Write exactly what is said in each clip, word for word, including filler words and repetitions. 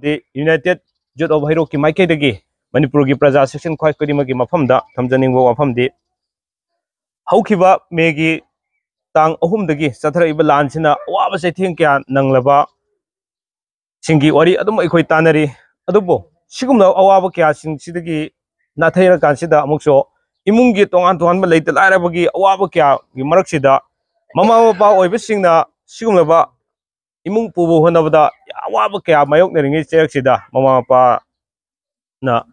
D united youth of ꯍꯩꯔꯣꯛꯀꯤ ꯃꯥꯏꯀꯩꯗꯒꯤ ꯃꯅꯤꯄꯨꯔꯒꯤ ꯄ꯭ꯔꯖꯥ ꯁꯦꯛꯁꯟ ꯈ꯭ꯋꯥꯏ ꯈꯨꯗꯤꯡꯃꯛꯀꯤ ꯃꯐꯝꯗ ꯊꯝꯖꯅꯤꯡꯕ ꯋꯥꯐꯝꯗꯤ, ꯍꯧꯈꯤꯕ ꯃꯦꯒꯤ ꯇꯥꯡ ꯑꯍꯨꯝꯗꯒꯤ ꯆꯠꯊꯔꯛꯏꯕ ꯂꯥꯟꯁꯤꯅ ꯑꯋꯥꯕ ꯆꯩꯊꯦꯡ ꯀꯌꯥ ꯅꯪꯂꯕ ꯁꯤꯡꯒꯤ ꯋꯥꯔꯤ ꯑꯗꯨꯝ ꯑꯩꯈꯣꯏ ꯇꯥꯟꯅꯔꯤ꯫ ꯑꯗꯨꯕꯨ ꯁꯤꯒꯨꯝꯂꯕ ꯑꯋꯥꯕ ꯀꯌꯥꯁꯤꯡꯁꯤꯗꯒꯤ ꯅꯥꯊꯩꯔꯀꯥꯟꯁꯤꯗ ꯑꯃꯨꯛꯁꯨ ꯏꯃꯨꯡꯒꯤ ꯇꯣꯉꯥꯟ ꯇꯣꯉꯥꯟꯕ ꯂꯩꯇ ꯂꯥꯏꯔꯕꯒꯤ ꯑꯋꯥꯕ ꯀꯌꯥꯒꯤ ꯃꯔꯛꯁꯤꯗ ꯃꯃꯥ ꯃꯄꯥ ꯑꯣꯏꯕꯁꯤꯡꯅ ꯁꯤꯒꯨꯝꯂꯕ ꯏꯃꯨꯡ ꯄꯨꯕ ꯍꯣꯠꯅꯕꯗ ꯑꯋꯥꯕ ꯀꯌꯥ ꯃꯥꯌꯣꯛꯅꯔꯤꯉꯩ ꯆꯩꯔꯛꯁꯤꯗ ꯃꯃꯥ ꯃꯄꯥꯅ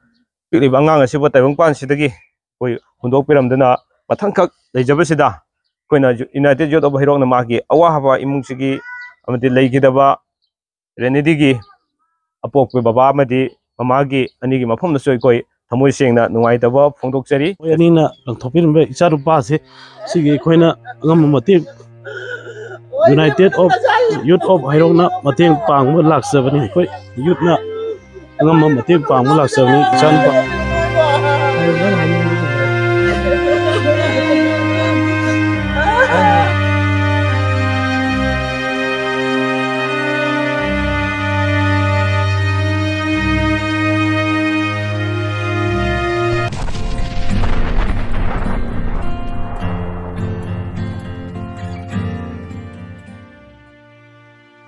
ꯄꯤꯛꯂꯤꯕ ꯑꯉꯥꯡ ꯑꯁꯤꯕꯨ ꯇꯥꯏꯕꯪꯄꯥꯟꯁꯤꯗꯒꯤ ꯑꯩꯈꯣꯏ ꯍꯨꯟꯗꯣꯛꯄꯤꯔꯝꯗꯨꯅ ꯃꯊꯪꯈꯛ ꯂꯩꯖꯕꯁꯤꯗ ꯑꯩꯈꯣꯏꯅ ꯌꯨꯅꯥꯏꯇꯦꯠ ꯌꯨꯠ ꯑꯣꯐ ꯍꯩꯔꯣꯛꯅ ꯃꯥꯒꯤ ꯑꯋꯥꯕ ꯏꯃꯨꯡꯁꯤꯒꯤ ꯑꯃꯗꯤ ꯂꯩꯈꯤꯗꯕ ꯔꯦꯅꯤꯗꯤꯒꯤ ꯑꯄꯣꯛꯄ ꯕꯕꯥ ꯑꯃꯗꯤ ꯃꯃꯥꯒꯤ ꯑꯅꯤꯒꯤ ꯃꯐꯝꯗꯁꯨ ꯑꯩꯈꯣꯏ ꯊꯃꯣꯏ ꯁꯦꯡꯅ ꯅꯨꯡꯉꯥꯏꯇꯕ ꯐꯣꯡꯗꯣꯛꯆꯔꯤ꯫ ꯃꯣꯏ ꯑꯅꯤꯅ ꯂꯪꯊꯣꯛꯄꯤꯔꯝꯕ ꯏꯆꯥꯅꯨꯄꯥꯁꯦ ꯁꯤꯒꯤ ꯑꯩꯈꯣꯏꯅ ꯑꯉꯝꯕ ꯃꯇꯦꯡ ꯌꯨꯅꯥꯏꯇꯦꯠ ꯑꯣꯐ ꯌꯨꯠ ꯑꯣꯐ ꯍꯩꯔꯣꯛꯅ ꯃꯇꯦꯡ ꯄꯥꯡꯕ ꯂꯥꯛꯆꯕꯅꯤ꯫ ꯑꯩꯈꯣꯏ ꯌꯨꯠꯅ ꯑꯉꯝꯕ ꯃꯇꯦꯡ ꯄꯥꯡꯕ ꯂꯥꯛꯆꯕꯅꯤ ꯏꯆꯥꯅꯨꯄꯥ꯫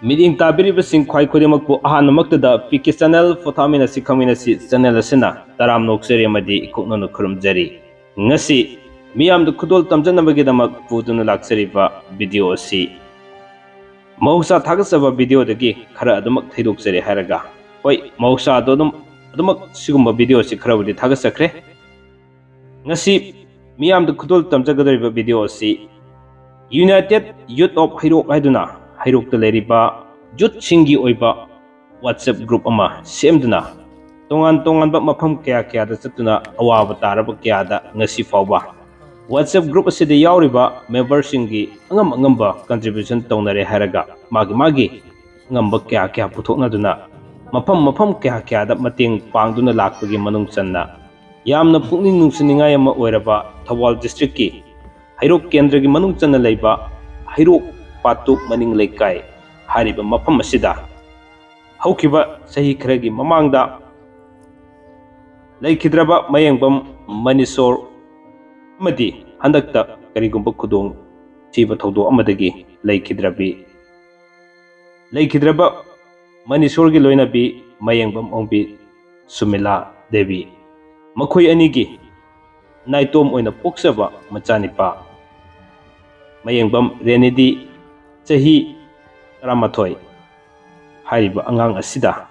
ꯃꯤꯠꯌꯦꯡ ꯇꯥꯕꯤꯔꯤꯕꯁꯤꯡ ꯈ꯭ꯋꯥꯏ ꯈꯨꯗꯤꯡꯃꯛꯄꯨ ꯑꯍꯥꯟꯕꯃꯛꯇꯗ ꯄꯤ ꯀꯦ ꯆꯦꯅꯦꯜ ꯄꯣꯊꯥꯃꯤꯟꯅꯁꯤ ꯈꯪꯃꯤꯟꯅꯁꯤ ꯆꯦꯅꯦꯜ ꯑꯁꯤꯅ ꯇꯔꯥꯝꯅ ꯑꯣꯛꯆꯔꯤ ꯑꯃꯗꯤ ꯏꯀꯣꯛꯅꯅ ꯈꯨꯔꯨꯝꯖꯔꯤ꯫ ꯉꯁꯤ ꯃꯤꯌꯥꯝꯗ ꯈꯨꯗꯣꯜ ꯇꯝꯖꯅꯕꯒꯤꯗꯃꯛ ꯄꯨꯗꯨꯅ ꯂꯥꯛꯆꯔꯤꯕ ꯚꯤꯗꯤꯑꯣ ꯑꯁꯤ ꯃꯍꯧꯁꯥ ꯊꯥꯒꯠꯆꯕ ꯚꯤꯗꯤꯑꯣꯗꯒꯤ ꯈꯔ ꯑꯗꯨꯃꯛ ꯊꯩꯗꯣꯛꯆꯔꯦ ꯍꯥꯏꯔꯒ, ꯍꯣꯏ, ꯃꯍꯧꯁꯥꯗꯣ ꯑꯗꯨꯝ ꯑꯗꯨꯃꯛ ꯁꯤꯒꯨꯝꯕ ꯚꯤꯗꯤꯑꯣꯁꯤ ꯈꯔꯕꯨꯗꯤ ꯊꯥꯒꯠꯆꯈ꯭ꯔꯦ꯫ ꯉꯁꯤ ꯃꯤꯌꯥꯝꯗ ꯈꯨꯗꯣꯜ ꯇꯝꯖꯒꯗꯧꯔꯤꯕ ꯚꯤꯗꯤꯑꯣ ꯑꯁꯤ ꯌꯨꯅꯥꯏꯇꯦꯠ ꯌꯨꯠ ꯑꯣꯐ ꯍꯩꯔꯣꯛ ꯍꯥꯏꯗꯨꯅ ꯍꯩꯔꯣꯛꯇ ꯂꯩꯔꯤꯕ ꯌꯨꯠꯁꯤꯡꯒꯤ ꯑꯣꯏꯕ WhatsApp ꯒ꯭ꯔꯨꯞ ꯑꯃ ꯁꯦꯝꯗꯨꯅ ꯇꯣꯉꯥꯟ ꯇꯣꯉꯥꯟꯕ ꯃꯐꯝ ꯀꯌꯥ ꯀꯌꯥꯗ ꯆꯠꯇꯨꯅ ꯑꯋꯥꯕ ꯇꯥꯔꯕ ꯀꯌꯥꯗ ꯉꯁꯤ ꯐꯥꯎꯕ WhatsApp ꯒ꯭ꯔꯨꯞ ꯑꯁꯤꯗ ꯌꯥꯎꯔꯤꯕ ꯃꯦꯝꯕꯔꯁꯤꯡꯒꯤ ꯑꯉꯝ ꯑꯉꯝꯕ ꯀꯟꯇ꯭ꯔꯤꯕ꯭ꯌꯨꯁꯟ ꯇꯧꯅꯔꯦ ꯍꯥꯏꯔꯒ ꯃꯥꯒꯤ ꯃꯥꯒꯤ ꯉꯝꯕ ꯀꯌꯥ ꯀꯌꯥ ꯄꯨꯊꯣꯛꯅꯗꯨꯅ ꯃꯐꯝ ꯃꯐꯝ ꯀꯌꯥ ꯀꯌꯥꯗ ꯃꯇꯦꯡ ꯄꯥꯡꯗꯨꯅ ꯂꯥꯛꯄꯒꯤ ꯃꯅꯨꯡ ꯆꯟꯅ ꯌꯥꯝꯅ ꯄꯨꯛꯅꯤꯡ ꯅꯨꯡꯁꯤꯅꯤꯡꯉꯥꯏ ꯑꯃ ꯑꯣꯏꯔꯕ ꯊꯧꯕꯥꯜ ꯗꯤꯁꯇ꯭ꯔꯤꯛꯀꯤ ꯍꯩꯔꯣꯛ ꯀꯦꯟꯗ꯭ꯔꯒꯤ ꯃꯅꯨꯡ ꯆꯟꯅ ꯂꯩꯕ ꯍꯩꯔꯣꯛ ꯄꯥꯠꯇꯨ ꯃꯅꯤꯡ ꯂꯩꯀꯥꯏ ꯍꯥꯏꯔꯤꯕ ꯃꯐꯝ ꯑꯁꯤꯗ ꯍꯧꯈꯤꯕ ꯆꯍꯤ ꯈꯔꯒꯤ ꯃꯃꯥꯡꯗ ꯂꯩꯈꯤꯗ꯭ꯔꯕ ꯃꯌꯦꯡꯕꯝ ꯃꯅꯤꯁꯣꯔ ꯑꯃꯗꯤ ꯍꯟꯗꯛꯇ ꯀꯔꯤꯒꯨꯝꯕ ꯈꯨꯗꯣꯡ ꯊꯤꯕ ꯊꯧꯗꯣꯛ ꯑꯃꯗꯒꯤ ꯂꯩꯈꯤꯗ꯭ꯔꯕꯤ, ꯂꯩꯈꯤꯗ꯭ꯔꯕ ꯃꯅꯤꯁꯣꯔꯒꯤ ꯂꯣꯏꯅꯕꯤ ꯃꯌꯦꯡꯕꯝ ꯑꯣꯡꯕꯤ ꯁꯨꯃꯤꯂꯥ ꯗꯦꯕꯤ, ꯃꯈꯣꯏ ꯑꯅꯤꯒꯤ ꯅꯥꯏꯇꯣꯝ ꯑꯣꯏꯅ ꯄꯣꯛꯆꯕ ꯃꯆꯥꯅꯤꯄꯥ ꯃꯌꯦꯡꯕꯝ ꯔꯦꯅꯤꯗꯤ, ꯆꯍꯤ ꯇꯔꯥꯃꯥꯊꯣꯏ, ꯍꯥꯏꯔꯤꯕ ꯑꯉꯥꯡ ꯑꯁꯤꯗ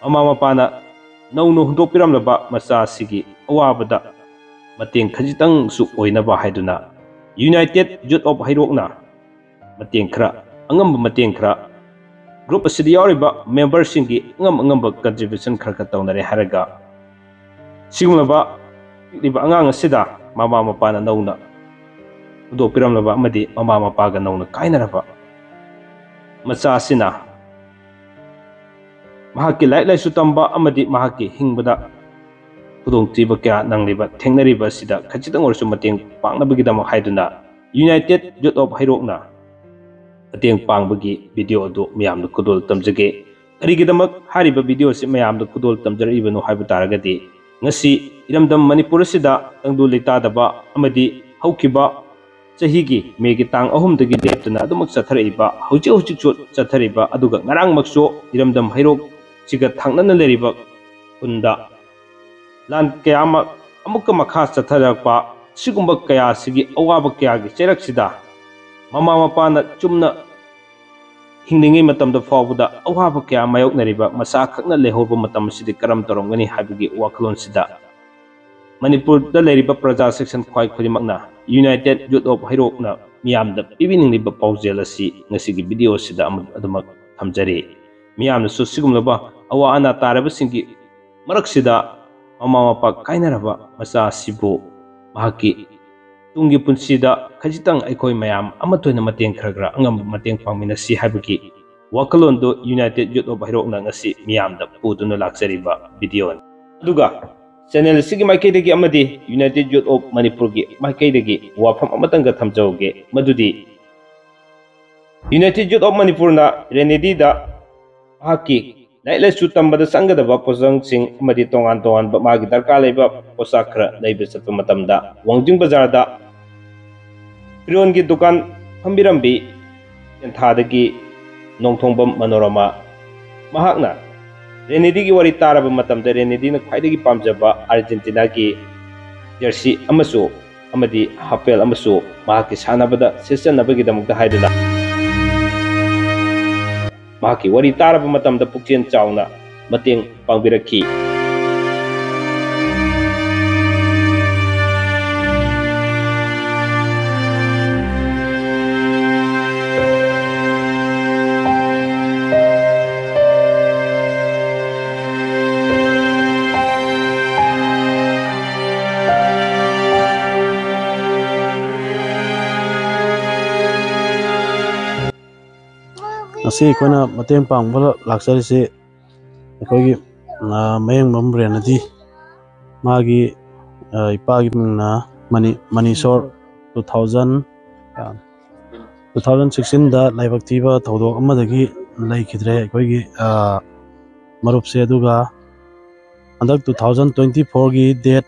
ꯃꯃꯥ ꯃꯄꯥꯅ ꯅꯧꯅ ꯍꯨꯟꯗꯣꯛꯄꯤꯔꯝꯂꯕ ꯃꯆꯥ ꯑꯁꯤꯒꯤ ꯑꯋꯥꯕꯗ ꯃꯇꯦꯡ ꯈꯖꯤꯛꯇꯪꯁꯨ ꯑꯣꯏꯅꯕ ꯍꯥꯏꯗꯨꯅ United Youth of ꯍꯩꯔꯣꯛꯅ ꯃꯇꯦꯡ ꯈꯔ, ꯑꯉꯝꯕ ꯃꯇꯦꯡ ꯈꯔ, group ꯑꯁꯤꯗ ꯌꯥꯎꯔꯤꯕ memberꯁꯤꯡꯒꯤ ꯑꯉꯝ ꯑꯉꯝꯕ contribution ꯈꯔ ꯈꯔ ꯇꯧꯅꯔꯦ ꯍꯥꯏꯔꯒ, ꯁꯤꯒꯨꯝꯂꯕ ꯄꯤꯛꯂꯤꯕ ꯑꯉꯥꯡ ꯑꯁꯤꯗ ꯃꯃꯥ ꯃꯄꯥꯅ ꯅꯧꯅ ꯍꯨꯟꯗꯣꯛꯄꯤꯔꯝꯂꯕ ꯑꯃꯗꯤ ꯃꯃꯥ ꯃꯄꯥꯒ ꯅꯧꯅ ꯀꯥꯏꯅꯔꯕ ꯃꯆꯥ ꯑꯁꯤꯅ ꯃꯍꯥꯛꯀꯤ ꯂꯥꯏꯔꯤꯛ ꯂꯥꯏꯁꯨ ꯇꯝꯕ ꯑꯃꯗꯤ ꯃꯍꯥꯛꯀꯤ ꯍꯤꯡꯕꯗ ꯈꯨꯗꯣꯡꯊꯤꯕ ꯀꯌꯥ ꯅꯪꯂꯤꯕ, ꯊꯦꯡꯅꯔꯤꯕ ꯑꯁꯤꯗ ꯈꯖꯤꯛꯇꯪ ꯑꯣꯏꯔꯁꯨ ꯃꯇꯦꯡ ꯄꯥꯡꯅꯕꯒꯤꯗꯃꯛ ꯍꯥꯏꯗꯨꯅ United Youth of ꯍꯩꯔꯣꯛꯅ ꯃꯇꯦꯡ ꯄꯥꯡꯕꯒꯤ video ꯑꯗꯨ ꯃꯌꯥꯝꯗ ꯈꯨꯗꯣꯜ ꯇꯝꯖꯒꯦ꯫ ꯀꯔꯤꯒꯤꯗꯃꯛ ꯍꯥꯏꯔꯤꯕ video ꯑꯁꯤ ꯃꯌꯥꯝꯗ ꯈꯨꯗꯣꯜ ꯇꯝꯖꯔꯛꯏꯕꯅꯣ ꯍꯥꯏꯕ ꯇꯥꯔꯒꯗꯤ, ꯉꯁꯤ ꯏꯔꯝꯗꯝ ꯃꯅꯤꯄꯨꯔ ꯑꯁꯤꯗ ꯇꯪꯗꯨ ꯂꯩꯇꯥꯗꯕ ꯑꯃꯗꯤ ꯍꯧꯈꯤꯕ ꯆꯍꯤꯒꯤ ꯃꯦꯒꯤ ꯇꯥꯡ ꯑꯍꯨꯝꯗꯒꯤ ꯂꯦꯞꯇꯅ ꯑꯗꯨꯃꯛ ꯆꯠꯊꯔꯛꯏꯕ, ꯍꯧꯖꯤꯛ ꯍꯧꯖꯤꯛꯁꯨ ꯆꯠꯊꯔꯤꯕ, ꯑꯗꯨꯒ ꯉꯔꯥꯡꯃꯛꯁꯨ ꯏꯔꯝꯗꯝ ꯍꯩꯔꯣꯛꯁꯤꯒ ꯊꯪꯅꯅ ꯂꯩꯔꯤꯕ ꯈꯨꯟꯗ ꯂꯥꯟ ꯀꯌꯥ ꯑꯃ ꯑꯃꯨꯛꯀ ꯃꯈꯥ ꯆꯠꯊꯔꯛꯄ, ꯁꯤꯒꯨꯝꯕ ꯀꯌꯥ ꯑꯁꯤꯒꯤ ꯑꯋꯥꯕ ꯀꯌꯥꯒꯤ ꯆꯩꯔꯛꯁꯤꯗ ꯃꯃꯥ ꯃꯄꯥꯅ ꯆꯨꯝꯅ ꯍꯤꯡꯂꯤꯉꯩ ꯃꯇꯝꯗ ꯐꯥꯎꯕꯗ ꯑꯋꯥꯕ ꯀꯌꯥ ꯃꯥꯌꯣꯛꯅꯔꯤꯕ ꯃꯆꯥ ꯈꯛꯅ ꯂꯩꯍꯧꯕ ꯃꯇꯝ ꯑꯁꯤꯗꯤ ꯀꯔꯝ ꯇꯧꯔꯝꯒꯅꯤ ꯍꯥꯏꯕꯒꯤ ꯋꯥꯈꯜꯂꯣꯟꯁꯤꯗ ꯃꯅꯤꯄꯨꯔꯗ ꯂꯩꯔꯤꯕ ꯄ꯭ꯔꯖꯥ section ꯈ꯭ꯋꯥꯏ ꯈꯨꯗꯤꯡꯃꯛꯅ United Youth of ꯍꯩꯔꯣꯛꯅ ꯃꯤꯌꯥꯝꯗ ꯄꯤꯕꯤꯅꯤꯡꯂꯤꯕ ꯄꯥꯎꯖꯦꯜ ꯑꯁꯤ ꯉꯁꯤꯒꯤ video ꯑꯁꯤꯗ ꯑꯃ-, ꯑꯗꯨꯃꯛ ꯊꯝꯖꯔꯤ꯫ ꯃꯤꯌꯥꯝꯅꯁꯨ ꯁꯤꯒꯨꯝꯂꯕ ꯑꯋꯥ ꯑꯅꯥ ꯇꯥꯔꯕꯁꯤꯡꯒꯤ ꯃꯔꯛꯁꯤꯗ ꯃꯃꯥ ꯃꯄꯥ ꯀꯥꯏꯅꯔꯕ ꯃꯆꯥ ꯑꯁꯤꯕꯨ ꯃꯍꯥꯛꯀꯤ ꯇꯨꯡꯒꯤ ꯄꯨꯟꯁꯤꯗ ꯈꯖꯤꯛꯇꯪ ꯑꯩꯈꯣꯏ ꯃꯌꯥꯝ ꯑꯃꯠꯇ ꯑꯣꯏꯅ ꯃꯇꯦꯡ ꯈꯔ ꯈꯔ ꯑꯉꯝꯕ ꯃꯇꯦꯡ ꯄꯥꯡꯃꯤꯟꯅꯁꯤ ꯍꯥꯏꯕꯒꯤ ꯋꯥꯈꯜꯂꯣꯟꯗꯨ United Youth of ꯍꯩꯔꯣꯛꯅ ꯉꯁꯤ ꯃꯤꯌꯥꯝꯗ ꯄꯨꯗꯨꯅ ꯂꯥꯛꯆꯔꯤꯕ video ꯅꯤ꯫ ꯑꯗꯨꯒ channel ꯑꯁꯤꯒꯤ ꯃꯥꯏꯀꯩꯗꯒꯤ ꯑꯃꯗꯤ United Youth of ꯃꯅꯤꯄꯨꯔꯒꯤ ꯃꯥꯏꯀꯩꯗꯒꯤ ꯋꯥꯐꯝ ꯑꯃꯇꯪꯒ ꯊꯝꯖꯍꯧꯒꯦ, ꯃꯗꯨꯗꯤ United Youth of ꯃꯅꯤꯄꯨꯔꯅ ꯔꯦꯅꯤꯗꯤꯗ ꯃꯍꯥꯛꯀꯤ ꯂꯥꯏꯔꯤꯛ ꯂꯥꯏꯁꯨ ꯇꯝꯕꯗ ꯆꯪꯒꯗꯕ ꯄꯣꯠꯆꯪꯁꯤꯡ ꯑꯃꯗꯤ ꯇꯣꯉꯥꯟ ꯇꯣꯉꯥꯟꯕ ꯃꯥꯒꯤ ꯗꯔꯀꯥꯔ ꯂꯩꯕ ꯄꯣꯠꯁꯛ ꯈꯔ ꯂꯩꯕ ꯆꯠꯄ ꯃꯇꯝꯗ, ꯋꯥꯡꯖꯤꯡ ꯕꯖꯥꯔꯗ ꯐꯤꯔꯣꯟꯒꯤ ꯗꯨꯀꯥꯟ ꯐꯝꯕꯤꯔꯝꯕꯤ ꯇꯦꯟꯊꯥꯗꯒꯤ ꯅꯣꯡꯊꯣꯡꯕꯝ ꯃꯅꯣꯔꯃꯥ, ꯃꯍꯥꯛꯅ ꯔꯦꯅꯦꯗꯤꯒꯤ ꯋꯥꯔꯤ ꯇꯥꯔꯕ ꯃꯇꯝꯗ, ꯔꯦꯅꯦꯗꯤꯅ ꯈ꯭ꯋꯥꯏꯗꯒꯤ ꯄꯥꯝꯖꯕ ꯑꯥꯔꯖꯦꯟꯇꯤꯅꯥꯒꯤ ꯖꯔꯁꯤ ꯑꯃꯁꯨ, ꯑꯃꯗꯤ ꯍꯥꯐꯦꯜ ꯑꯃꯁꯨ ꯃꯍꯥꯛꯀꯤ ꯁꯥꯟꯅꯕꯗ ꯁꯦꯠꯆꯅꯕꯒꯤꯗꯃꯛꯇ ꯍꯥꯏꯗꯨꯅ, ꯃꯍꯥꯛꯀꯤ ꯋꯥꯔꯤ ꯇꯥꯔꯕ ꯃꯇꯝꯗ ꯄꯨꯛꯆꯦꯜ ꯆꯥꯎꯅ ꯃꯇꯦꯡ ꯄꯥꯡꯕꯤꯔꯛꯈꯤ꯫ ꯉꯁꯤ ꯑꯩꯈꯣꯏꯅ ꯃꯇꯦꯡ ꯄꯥꯡꯕ ꯂꯥꯛꯆꯔꯤꯁꯤ ꯑꯩꯈꯣꯏꯒꯤ, ꯑ, ꯃꯌꯦꯡꯕꯝ ꯔꯦꯅꯗꯤ, ꯃꯥꯒꯤ, ꯑ, ꯏꯄꯥꯒꯤ ꯃꯤꯡꯅ ꯃꯅꯤ-, ꯃꯅꯤꯁꯣꯔ꯫ Two thousand, ꯑ, two thousand sixteenꯗ ꯂꯥꯏꯕꯛ ꯊꯤꯕ ꯊꯧꯗꯣꯛ ꯑꯃꯗꯒꯤ ꯂꯩꯈꯤꯗ꯭ꯔꯦ ꯑꯩꯈꯣꯏꯒꯤ, ꯑ, ꯃꯔꯨꯞꯁꯦ꯫ ꯑꯗꯨꯒ ꯍꯟꯗꯛ two thousand twenty-fourꯒꯤ date,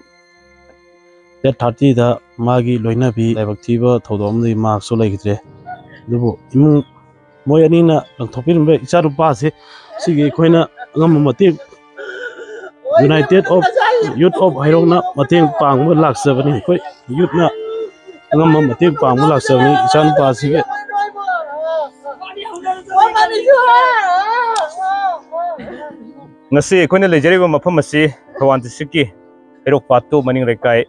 date thirtyꯗ ꯃꯥꯒꯤ ꯂꯣꯏꯅꯕꯤ ꯂꯥꯏꯕꯛ ꯊꯤꯕ ꯊꯧꯗꯣꯛ ꯑꯃꯗꯒꯤ ꯃꯍꯥꯛꯁꯨ ꯂꯩꯈꯤꯗ꯭ꯔꯦ꯫ ꯑꯗꯨꯕꯨ ꯏꯃꯨꯡ, ꯃꯣꯏ ꯑꯅꯤꯅ ꯂꯪꯊꯣꯛꯄꯤꯔꯝꯕ ꯏꯆꯥꯅꯨꯄꯥꯁꯦ, ꯁꯤꯒꯤ ꯑꯩꯈꯣꯏꯅ ꯑꯉꯝꯕ ꯃꯇꯦꯡ, United of Youth of ꯍꯩꯔꯣꯛꯅ ꯃꯇꯦꯡ ꯄꯥꯡꯕ ꯂꯥꯛꯆꯕꯅꯤ꯫ ꯑꯩꯈꯣꯏ youthꯅ ꯑꯉꯝꯕ ꯃꯇꯦꯡ ꯄꯥꯡꯕ ꯂꯥꯛꯆꯕꯅꯤ ꯏꯆꯥꯅꯨꯄꯥꯁꯤꯒꯤ꯫ ꯉꯁꯤ ꯑꯩꯈꯣꯏꯅ ꯂꯩꯖꯔꯤꯕ ꯃꯐꯝ ꯑꯁꯤ ꯊꯧꯕꯥꯜ districtꯀꯤ ꯍꯩꯔꯣꯛ part two ꯃꯅꯤꯡ ꯂꯩꯀꯥꯏ,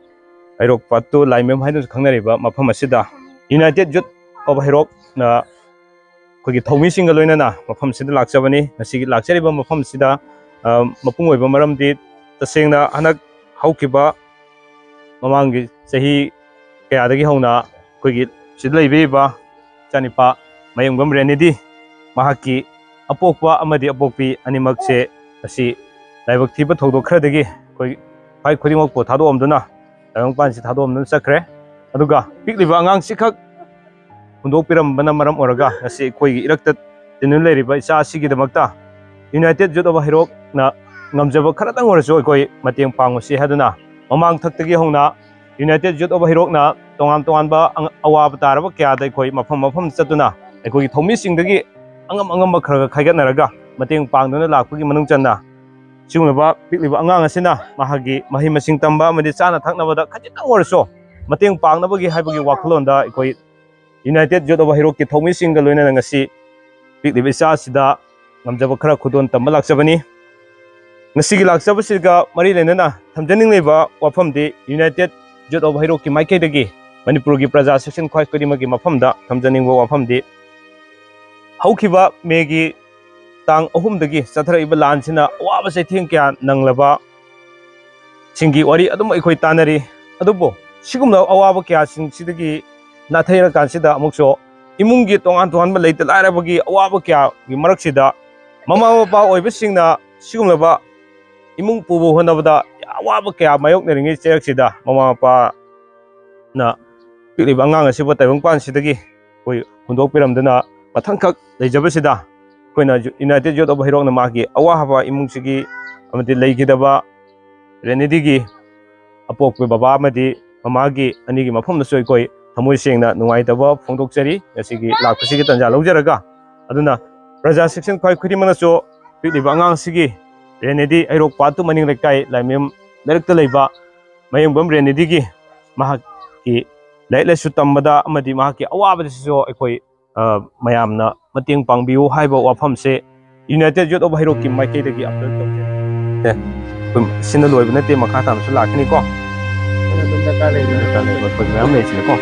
ꯍꯩꯔꯣꯛ part two ꯂꯥꯏꯃꯌꯨꯝ ꯍꯥꯏꯗꯨꯅꯁꯨ ꯈꯪꯅꯔꯤꯕ ꯃꯐꯝ ꯑꯁꯤꯗ United Youth of ꯍꯩꯔꯣꯛꯅ ꯑꯩꯈꯣꯏꯒꯤ ꯊꯧꯃꯤꯁꯤꯡꯒ ꯂꯣꯏꯅꯅ ꯃꯐꯝꯁꯤꯗ ꯂꯥꯛꯆꯕꯅꯤ꯫ ꯉꯁꯤꯒꯤ ꯂꯥꯛꯆꯔꯤꯕ ꯃꯐꯝꯁꯤꯗ, ꯑ, ꯃꯄꯨꯡ ꯑꯣꯏꯕ ꯃꯔꯝꯗꯤ, ꯇꯁꯦꯡꯅ ꯍꯟꯗꯛ ꯍꯧꯈꯤꯕ ꯃꯃꯥꯡꯒꯤ ꯆꯍꯤ ꯀꯌꯥꯗꯒꯤ ꯍꯧꯅ ꯑꯩꯈꯣꯏꯒꯤ ꯁꯤꯗ ꯂꯩꯕꯤꯔꯤꯕ ꯏꯆꯥꯅꯤꯄꯥ ꯃꯌꯦꯡꯕꯝ ꯔꯦꯅꯤꯗꯤ, ꯃꯍꯥꯛꯀꯤ ꯑꯄꯣꯛꯄ ꯑꯃꯗꯤ ꯑꯄꯣꯛꯄꯤ ꯑꯅꯤꯃꯛꯁꯦ ꯉꯁꯤ ꯂꯥꯏꯕꯛ ꯊꯤꯕ ꯊꯧꯗꯣꯛ ꯈꯔꯗꯒꯤ ꯑꯩꯈꯣꯏ ꯈ꯭ꯋꯥꯏ ꯈꯨꯗꯤꯡꯃꯛꯄꯨ ꯊꯥꯗꯣꯛꯑꯝꯗꯨꯅ, ꯇꯥꯏꯕꯪꯄꯥꯟꯁꯤ ꯊꯥꯗꯣꯛꯑꯝꯗꯨꯅ ꯆꯠꯈ꯭ꯔꯦ꯫ ꯑꯗꯨꯒ ꯄꯤꯛꯂꯤꯕ ꯑꯉꯥꯡꯁꯤꯈꯛ ꯍꯨꯟꯗꯣꯛꯄꯤꯔꯝꯕꯅ ꯃꯔꯝ ꯑꯣꯏꯔꯒ ꯉꯁꯤ ꯑꯩꯈꯣꯏꯒꯤ ꯏꯔꯛꯇ ꯇꯤꯟꯗꯨꯅ ꯂꯩꯔꯤꯕ ꯏꯆꯥ ꯑꯁꯤꯒꯤꯗꯃꯛꯇ United Youth of ꯍꯩꯔꯣꯛꯅ ꯉꯝꯖꯕ ꯈꯔꯇꯪ ꯑꯣꯏꯔꯁꯨ ꯑꯩꯈꯣꯏ ꯃꯇꯦꯡ ꯄꯥꯡꯉꯨꯁꯤ ꯍꯥꯏꯗꯨꯅ, ꯃꯃꯥꯡ ꯊꯛꯇꯒꯤ ꯍꯧꯅ United Youth of ꯍꯩꯔꯣꯛꯅ ꯇꯣꯉꯥꯟ ꯇꯣꯉꯥꯟꯕ ꯑꯪ-, ꯑꯋꯥꯕ ꯇꯥꯔꯕ ꯀꯌꯥꯗ ꯑꯩꯈꯣꯏ ꯃꯐꯝ ꯃꯐꯝ ꯆꯠꯇꯨꯅ ꯑꯩꯈꯣꯏꯒꯤ ꯊꯧꯃꯤꯁꯤꯡꯗꯒꯤ ꯑꯉꯝ ꯑꯉꯝꯕ ꯈꯔ ꯈꯔ ꯈꯥꯏꯒꯠꯅꯔꯒ ꯃꯇꯦꯡ ꯄꯥꯡꯗꯨꯅ ꯂꯥꯛꯄꯒꯤ ꯃꯅꯨꯡ ꯆꯟꯅ ꯁꯤꯒꯨꯝꯂꯕ ꯄꯤꯛꯂꯤꯕ ꯑꯉꯥꯡ ꯑꯁꯤꯅ ꯃꯍꯥꯛꯀꯤ ꯃꯍꯩ ꯃꯁꯤꯡ ꯇꯝꯕ ꯑꯃꯗꯤ ꯆꯥꯅ ꯊꯛꯅꯕꯗ ꯈꯖꯤꯛꯇꯪ ꯑꯣꯏꯔꯁꯨ ꯃꯇꯦꯡ ꯄꯥꯡꯅꯕꯒꯤ ꯍꯥꯏꯕꯒꯤ ꯋꯥꯈꯜꯂꯣꯟꯗ ꯑꯩꯈꯣꯏ United Youth of ꯍꯩꯔꯣꯛꯀꯤ ꯊꯧꯃꯤꯁꯤꯡꯒ ꯂꯣꯏꯅꯅ ꯉꯁꯤ ꯄꯤꯛꯂꯤꯕ ꯏꯆꯥ ꯑꯁꯤꯗ ꯉꯝꯖꯕ ꯈꯔ ꯈꯨꯗꯣꯜ ꯇꯝꯕ ꯂꯥꯛꯆꯕꯅꯤ꯫ ꯉꯁꯤꯒꯤ ꯂꯥꯛꯆꯕꯁꯤꯒ ꯃꯔꯤ ꯂꯩꯅꯅ ꯊꯝꯖꯅꯤꯡꯂꯤꯕ ꯋꯥꯐꯝꯗꯤ United Youth of ꯍꯩꯔꯣꯛꯀꯤ ꯃꯥꯏꯀꯩꯗꯒꯤ ꯃꯅꯤꯄꯨꯔꯒꯤ ꯄ꯭ꯔꯖꯥ ꯁꯦꯛꯁꯟ ꯈ꯭ꯋꯥꯏ ꯈꯨꯗꯤꯡꯃꯛꯀꯤ ꯃꯐꯝꯗ ꯊꯝꯖꯅꯤꯡꯕ ꯋꯥꯐꯝꯗꯤ ꯍꯧꯈꯤꯕ ꯃꯦꯒꯤ ꯇꯥꯡ ꯑꯍꯨꯝꯗꯒꯤ ꯆꯠꯊꯔꯛꯏꯕ ꯂꯥꯟꯁꯤꯅ ꯑꯋꯥꯕ ꯆꯩꯊꯦꯡ ꯀꯌꯥ ꯅꯪꯂꯕ ꯁꯤꯡꯒꯤ ꯋꯥꯔꯤ ꯑꯗꯨꯝ ꯑꯩꯈꯣꯏ ꯇꯥꯟꯅꯔꯤ꯫ ꯑꯗꯨꯕꯨ ꯁꯤꯒꯨꯝꯂꯕ ꯑꯋꯥꯕ ꯀꯌꯥꯁꯤꯡꯁꯤꯗꯒꯤ ꯅꯥꯊꯩꯔꯀꯥꯟꯁꯤꯗ ꯑꯃꯨꯛꯁꯨ ꯏꯃꯨꯡꯒꯤ ꯇꯣꯉꯥꯟ ꯇꯣꯉꯥꯟꯕ ꯂꯩꯇ ꯂꯥꯏꯔꯕꯒꯤ ꯑꯋꯥꯕ ꯀꯌꯥꯒꯤ ꯃꯔꯛꯁꯤꯗ ꯃꯃꯥ ꯃꯄꯥ ꯑꯣꯏꯕꯁꯤꯡꯅ ꯁꯤꯒꯨꯝꯂꯕ ꯏꯃꯨꯡ ꯄꯨꯕ ꯍꯣꯠꯅꯕꯗ ꯑꯋꯥꯕ ꯀꯌꯥ ꯃꯥꯌꯣꯛꯅꯔꯤꯉꯩ ꯆꯩꯔꯛꯁꯤꯗ ꯃꯃꯥ ꯃꯄꯥꯅ ꯄꯤꯛꯂꯤꯕ ꯑꯉꯥꯡ ꯑꯁꯤꯕꯨ ꯇꯥꯏꯕꯪꯄꯥꯟꯁꯤꯗꯒꯤ ꯑꯩꯈꯣꯏ ꯍꯨꯟꯗꯣꯛꯄꯤꯔꯝꯗꯨꯅ ꯃꯊꯪꯈꯛ ꯂꯩꯖꯕꯁꯤꯗ ꯑꯩꯈꯣꯏꯅ United Youth of ꯍꯩꯔꯣꯛꯅ ꯃꯥꯒꯤ ꯑꯋꯥꯕ ꯏꯃꯨꯡꯁꯤꯒꯤ ꯑꯃꯗꯤ ꯂꯩꯈꯤꯗꯕ ꯔꯦꯅꯦꯗꯤꯒꯤ ꯑꯄꯣꯛꯄ ꯕꯕꯥ ꯑꯃꯗꯤ ꯃꯃꯥꯒꯤ ꯑꯅꯤꯒꯤ ꯃꯐꯝꯗꯁꯨ ꯑꯩꯈꯣꯏ ꯊꯃꯣꯏ ꯁꯦꯡꯅ ꯅꯨꯡꯉꯥꯏꯇꯕ ꯐꯣꯡꯗꯣꯛꯆꯔꯤ ꯉꯁꯤꯒꯤ ꯂꯥꯛꯄꯁꯤꯒꯤ ꯇꯥꯟꯖꯥ ꯂꯧꯖꯔꯒ꯫ ꯑꯗꯨꯅ ꯄ꯭ꯔꯖꯥ ꯁꯦꯛꯁꯟ ꯈ꯭ꯋꯥꯏ ꯈꯨꯗꯤꯡꯃꯛꯅꯁꯨ ꯄꯤꯛꯂꯤꯕ ꯑꯉꯥꯡꯁꯤꯒꯤ ꯔꯦꯅꯦꯗꯤ ꯍꯩꯔꯣꯛ ꯄꯥꯠꯇꯨ ꯃꯅꯤꯡ ꯂꯩꯀꯥꯏ ꯂꯥꯏꯃꯌꯨꯝ ꯂꯩꯔꯛꯇ ꯂꯩꯕ ꯃꯌꯦꯡꯕꯝ ꯔꯦꯅꯦꯗꯤꯒꯤ ꯃꯍꯥꯛꯀꯤ ꯂꯥꯏꯔꯤꯛ ꯂꯥꯏꯁꯨ ꯇꯝꯕꯗ ꯑꯃꯗꯤ ꯃꯍꯥꯛꯀꯤ ꯑꯋꯥꯕꯗꯁꯨ ꯑꯩꯈꯣꯏ, ꯑ, ꯃꯌꯥꯝꯅ ꯃꯇꯦꯡ ꯄꯥꯡꯕꯤꯌꯨ ꯍꯥꯏꯕ ꯋꯥꯐꯝꯁꯦ United Youth of ꯍꯩꯔꯣꯛꯀꯤ ꯃꯥꯏꯀꯩꯗꯒꯤ ꯑꯄꯤꯜ ꯇꯧꯖꯔꯤ꯫ ꯑꯦ, ꯑꯩꯈꯣꯏ ꯁꯤꯅ ꯂꯣꯏꯕ ꯅꯠꯇꯦ, ꯃꯈꯥ ꯇꯥꯅꯁꯨ ꯂꯥꯛꯀꯅꯤꯀꯣ꯫ ꯑꯗꯨꯝ ꯗꯔꯀꯥꯔ ꯂꯩꯕ ꯗꯔꯀꯥꯔ ꯂꯩꯕ ꯑꯩꯈꯣꯏ ꯃꯌꯥꯝ ꯂꯩꯁꯤꯅꯀꯣ꯫